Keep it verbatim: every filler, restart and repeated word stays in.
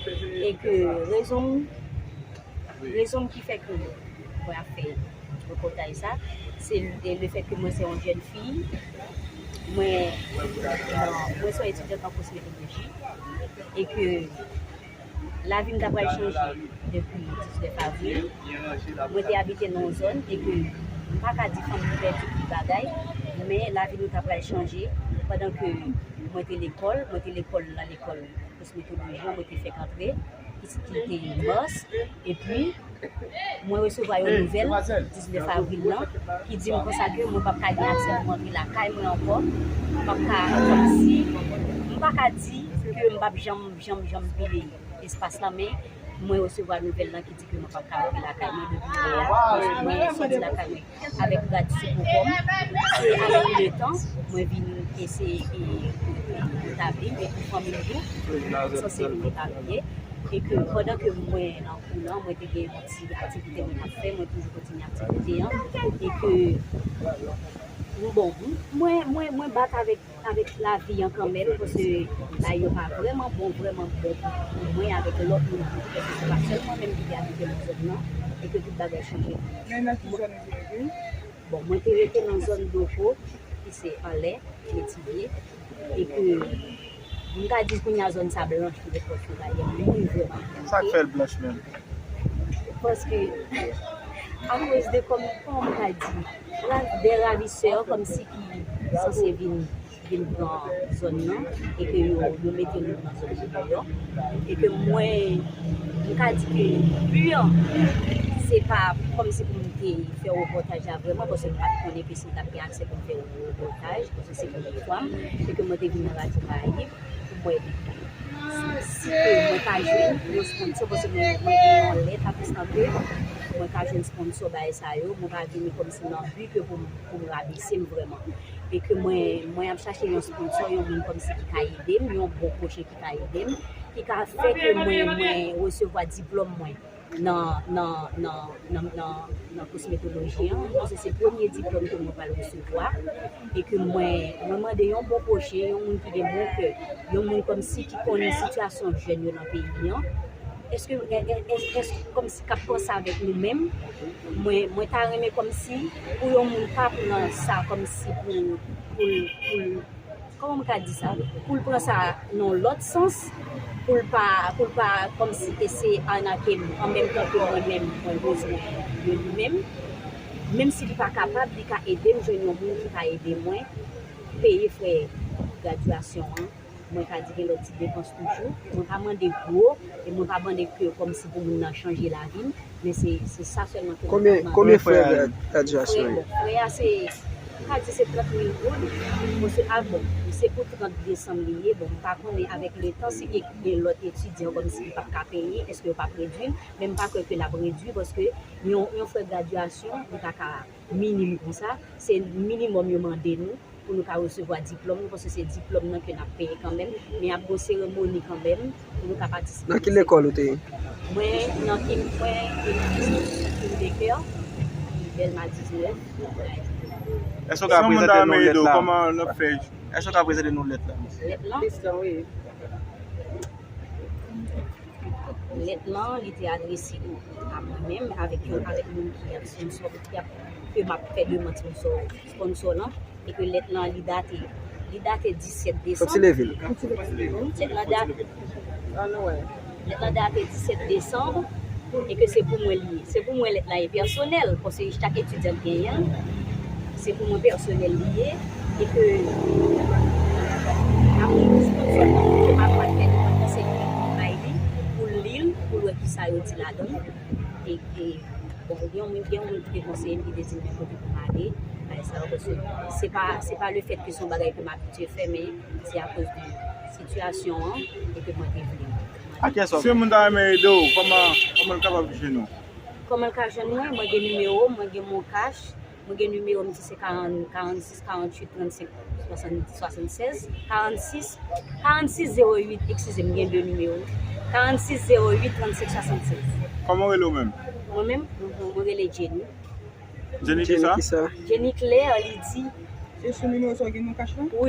E ke rezon m, rezon m ki fè ke mwen ap fè repòtaj sa, se le fèt ke mwen se yon jèn fi, mwen, mwen se yon etidyant an kosmetoloji, e ke lavi m ta pral chanje depi diznèf avril. Mwen te abite nan yon zòn e ke m pa ka di fanmi m pèdi tout bagay, men lavi nou ta pral chanje pandan ke mwen te lekòl, mwen te lekòl nan lekòl kosmetoloji an, mwen te fèk antre, ki, ki te mas, epi mwen resevwa yon nouvèl diznèf avril lan ki di m konsa ke mwen p ap ka gen aksè pou m antre lakay mwen ankò, m p ap ka, kòmsi, m pa ka di ke m p ap janm, janm, janm vini espas lan, men mwen resevwa nouvèl lan ki di ke mwen p ap ka antre lakay mwen depi lè a, paske mwen soti lakay mwen avèk rad sou po kò m. Se avèk letan, mwen vin eseye e, e, e, retabli m, epi fanmi m tou, sanse vin repatriye. E ke pandan ke mwen nan kou lan, mwen te gen yon ti aktivite mwen t ap fè, mwen toujou kontinye aktivite an. E ke, bon, mwen, mwen, mwen bat avèk, avèk lavi an kanmenm, paske bagay yo pa vrèman bon, vrèman bon pou, pou mwen avèk lòt moun tou, paske se pa sèl mwen menm ki te abite nan zòn nan, e ke tout bagay chanje. Men nan ki zòn ou te rete? Bon, mwen te rete nan zòn Doko, ki se anlè, Metivye, e ke m ka di kounye a zòn sa blanch pou repòt yo, dayè moun vrèman. Sa k fè l blanch menm? Paske, akoz de kòm, kòman m ka di, la, de ravisè kòmsi ki sanse vin, vin pran zòn nan, e ke yo, yo mete nou nan zòn nan deyò, e ke mwen, m ka di ke bi an, se pa kòmsi pou m te fè repòtaj la vrèman, paske m pa t konnen ke si m t ap gen aksè pou m fè repòtaj, paske se premye fwa m, e ke mwen te vin nan Radyo Karayib pou mwen, si ke mwen ka jwenn yon sponsò, paske mwen, mwen gen yon lèt a prestan ke mwen ka jwenn sponsò bagay sa yo, mwen pa vini kòmsi nan bi ke pou m, pou m rabese m vrèman. E ke mwen, mwen ap chache yon sponsò, yon moun kòmsi ki ka ede m, yon bon pwochen ki ka ede m, ki ka fè ke mwen, mwen resevwa diplòm mwen nan, nan, nan, nan, nan, nan kosmetoloji an, paske se premye diplòm ke mwen pral resevwa, e ke mwen, mwen mande yon bon pwochen, yon moun ki gen bon kè, yon moun kòmsi ki konnen sitiyasyon jèn yo nan peyi an, èske, è-, è-, è-, èske kòmsi k ap panse avèk nou menm, mwen, mwen ta renmen kòmsi pou yon moun pa pran sa kòmsi pou, pou, pou, kòman m ka di sa? Pou l pran sa nan yon lòt sans, pou l pa, pou l pa kòmsi eseye anake m an menm tan ke mwen menm, mwen bezwen de li menm. Menm si li pa kapab, li ka ede m jwenn yon moun ki ka ede mwen peye frè gradyasyon an. Mwen ka di gen lòt ti depans toujou. Mwen pa mande gwo, e mwen pa mande ke kòmsi pou moun nan chanje lavi m. Men se, se sa sèlman ke mwen ka mande. Konbyen, konbyen frè gradyasyon yo? Frè, bon, frè a se, m ka di se trant mil goud. Bon, se, a, bon, se pou trant desanm li ye. Bon, m pa konnen avèk letan, si gen, gen lòt etidyan kòmsi ki p ap ka peye, èske yo p ap redwi l? Men m pa kwè ke l ap redwi, paske yon, yon frè gradyasyon, li pa ka minim konsa. Se minimòm yo mande nou pou nou ka resevwa diplòm nou, paske se diplòm nan ke n ap peye kanmenm, men ap gen seremoni kanmenm pou nou ka patisipe. Nan ki lekòl ou te ye? Mwen nan King, mwen, King Daycare, Dèlma diznèf. Èske w ka prezante nou lèt la? Èske w ka prezante nou lèt la? Lèt lan? Lèt lan, li te adrese a mwen menm, avèk yon, avèk moun ki ap sponsor, ki ap, ke m ap fè demann sponsor, sponsor lan, e ke lèt lan, li date, li date disèt desanm. Fò ti leve l. Lèt lan date, lèt lan date disèt desanm, e ke se pou mwen li ye. Se pou mwen lèt la e pèsonèl, paske chak etidyan genyen l. Se pou mwen pèsonèl li ye, e ke apre yon sponsò ke m ap pral fè demann nan, se li menm ki bay li, pou l li l, pou l wè kisa yo di ladan l. E, e, bon, gen yon moun, gen yon moun ki te konseye m, ki te di m men kote pou m ale, bagay sa yo, paske se pa, se pa le fèt ke se yon bagay ke m abitye fè, men se akoz de sitiyasyon an, e ke mwen te vle. Si yon moun ta renmen ede w, kòman, kòman l kapab jwenn ou? Kòman l ka jwenn mwen? Mwen gen nimewo m, mwen gen MonCash, mwen gen nimewo m ki se karant, karannsis, karannwit, trannsenk, swasannwit, swasannsèz, karannsis, karannsis zewo uit, eskize m, gen de nimewo. Karannsis zewo uit, trannsenk, swasannsèz. Kòman w rele w menm? Mwen menm, mwen, mwen rele Jenny. Jenny kisa? Jenny Claire Lydie. Se sou nimewo sa w gen MonCash lan? Wi.